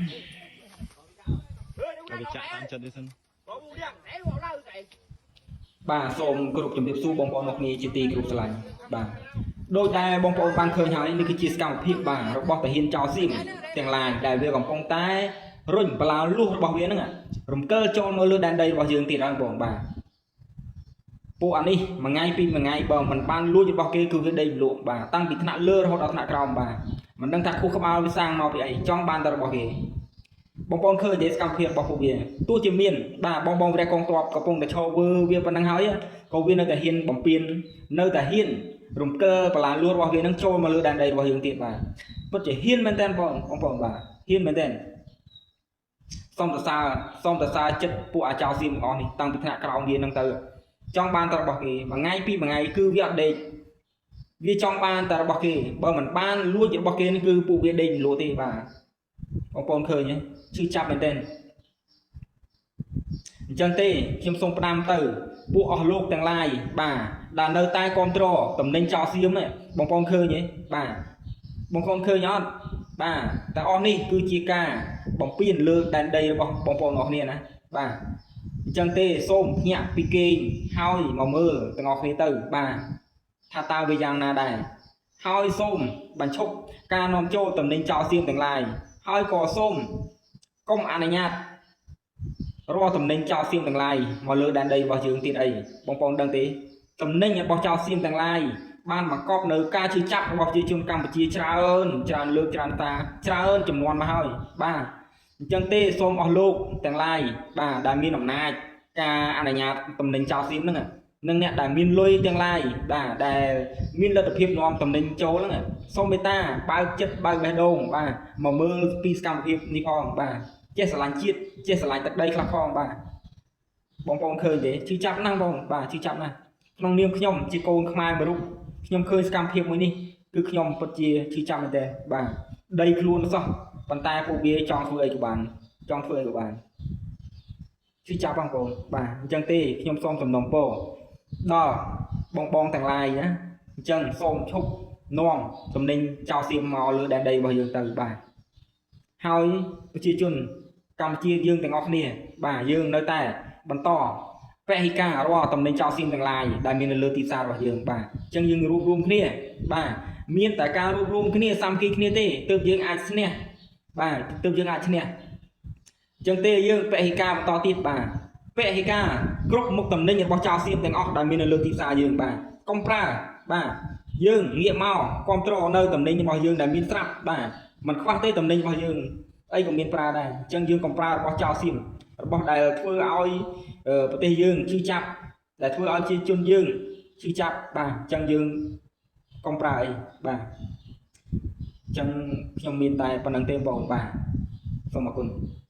ឲ្យវាចាក់តាមចិត្តនេះសិន បាទសូមគោរពជំរាបសួរបងប្អូនអរគ្នាជាទីគោរពស្រឡាញ់បាទដោយដែលបងប្អូនបានឃើញហើយនេះគឺជាសកម្មភាពបាទរបស់តាហ៊ានចៅសៀមទាំងឡាយដែលវាកំពុងតែរុញបឡាលួសរបស់វាហ្នឹងរំកិលចូលមកលើដែនដីរបស់យើងទៀតហើយបងបាទពួកអានេះមួយថ្ងៃពីរមួយថ្ងៃបើមិនបានលួចរបស់គេគឺវាដេកលក់បាទតាំងពីថ្នាក់លើរហូតដល់ថ្នាក់ក្រោមបាទមិនដឹងថាខួរក្បាលវាសាងមកពីអីចង់បានតែរបស់គេ បងប្អូនឃើញទេសកម្មភាពរបស់ពួកវាទោះជាមានបាទបងបងវរៈកងទ័ពកំពុងតែឈរវើវាប៉ុណ្ណឹងហើយក៏វានៅតែហ៊ានបំពេញនៅតែហ៊ានរំកិលបលាលួរបស់វានឹងចូលមកលើដែនដីរបស់យើងទៀតបាទពិតជាហ៊ានមែនតើបងបងប្អូនបាទហ៊ានមែនតើសូមសរសើរសូមសរសើរចិត្តពួកអាចោសៀមទាំងអស់នេះតាំងពីថ្នាក់ក្រោមវានឹងទៅចង់បានតែរបស់គេមួយថ្ងៃពីរមួយថ្ងៃគឺវាអត់ដេកវាចង់បានតែរបស់គេបើមិនបានលួចរបស់គេនេះគឺពួកវាដេកមិនលក់ទេបាទបងប្អូនឃើញទេឈឺចាប់មែនទែនអញ្ចឹងទេខ្ញុំសូមផ្ដាំទៅពួកអស់លោកទាំងឡាយបាទដែលនៅតែគ្រប់គ្រងតំណែងចោលសៀមនេះបងប្អូនឃើញទេបាទបងប្អូនឃើញអត់បាទតែអស់នេះគឺជាការបំពេញលើដែនដីរបស់បងប្អូនអស់គ្នាណាបាទអញ្ចឹងទេសូមភ្ញាក់ពីគេងហើយមកមើលទាំងអស់គ្នាទៅបាទថាតើវាយ៉ាងណាដែរហើយសូមបញ្ឈប់ការនាំចូលតំណែងចោលសៀមទាំងឡាយហើយក៏សូមកុំអនុញ្ញាត រាល់តំណែងចោលសៀមទាំងឡាយមកលើដែនដីរបស់យើងទៀតអីបងប្អូនដឹងទេតំណែងរបស់ចោលសៀមទាំងឡាយបានបង្កប់នៅការឈឺចាប់របស់ប្រជាជនកម្ពុជាច្រើនច្រើនលើកច្រើនតាច្រើនចំនួនមកហើយបាទអញ្ចឹងទេសូមអស់លោកទាំងឡាយបាទដែលមានអំណាចការអនុញ្ញាតតំណែងចោលសៀមហ្នឹងនិងអ្នកដែលមានលុយទាំងឡាយបាទដែលមានលទ្ធភាពនាំតំណែងចូលហ្នឹងសូមមេត្តាបើកចិត្តបើកបេះដូងបាទមកមើលពីសកម្មភាពនេះផងបាទ ចេះស្រឡាញ់ជាតិចេះស្រឡាញ់ទឹកដីខ្លះផងបាទបងប្អូនឃើញទេឈឺចាប់ណាស់បងបាទឈឺចាប់ណាស់ក្នុងនាមខ្ញុំជាកូនខ្មែរមួយរូបខ្ញុំឃើញសកម្មភាពមួយនេះគឺខ្ញុំពិតជាឈឺចាប់មែនទែនបាទដីខ្លួនសោះប៉ុន្តែពួកវាចង់ធ្វើអីក៏បានចង់ធ្វើអីក៏បានឈឺចាប់បងប្អូនបាទអញ្ចឹងទេខ្ញុំសូមសំណូមពរដល់បងបងទាំងឡាយណាអញ្ចឹងសូមឈប់នាំសំណេញចោលសៀមមកលើដែនដីរបស់យើងទៅបាទហើយប្រជាជន កម្ពុជាយើងទាំងអស់គ្នាបាទយើងនៅតែបន្តពហិការរាល់តំណែងចោលសៀមទាំងឡាយដែលមាននៅលើទីផ្សាររបស់យើងបាទអញ្ចឹងយើងរួបរวมគ្នាបាទមានតែការរួបរวมគ្នាសាមគ្គីគ្នាទេទើបយើងអាចឈ្នះបាទទើបយើងអាចឈ្នះអញ្ចឹងទេយើងពហិការបន្តទៀតបាទពហិការគ្រប់មុខតំណែងរបស់ចោលសៀមទាំងអស់ដែលមាននៅលើទីផ្សារយើងបាទកុំប្រើបាទយើងងាកមកគ្រប់គ្រងនៅតំណែងរបស់យើងដែលមានស្រាប់បាទมันខ្វះទេតំណែងរបស់យើង អីក៏មានប្រើដែរអញ្ចឹងយើងកុំប្រើរបស់ចោលសៀមរបស់ដែលធ្វើឲ្យប្រទេសយើងឈឺចាប់ដែលធ្វើឲ្យជាជនយើងឈឺចាប់បាទអញ្ចឹងយើងកុំប្រើអីបាទអញ្ចឹងខ្ញុំមានតែប៉ុណ្្នឹងទេបងបាទសូមអរគុណ។